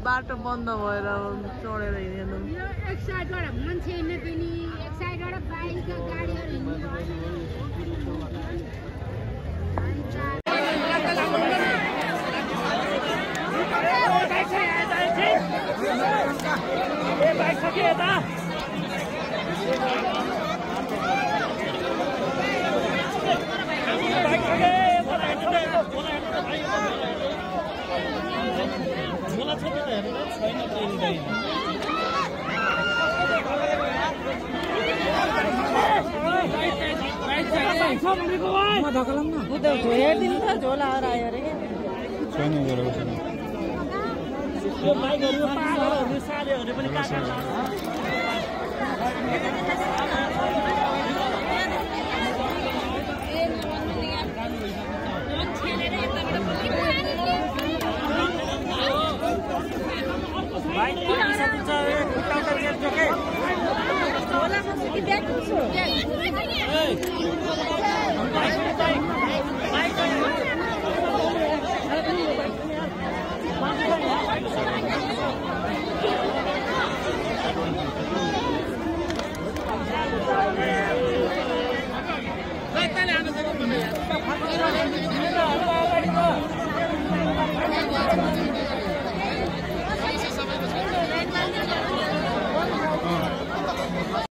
बाटो बन्द भएर चढेर हिँड्नु एक साइडबाट मान्छे हिँड्ने पनि एक साइडबाट बाइक गाडीहरू हिँड्नु हेरिदिनु त झोला हरायो अरे Hey!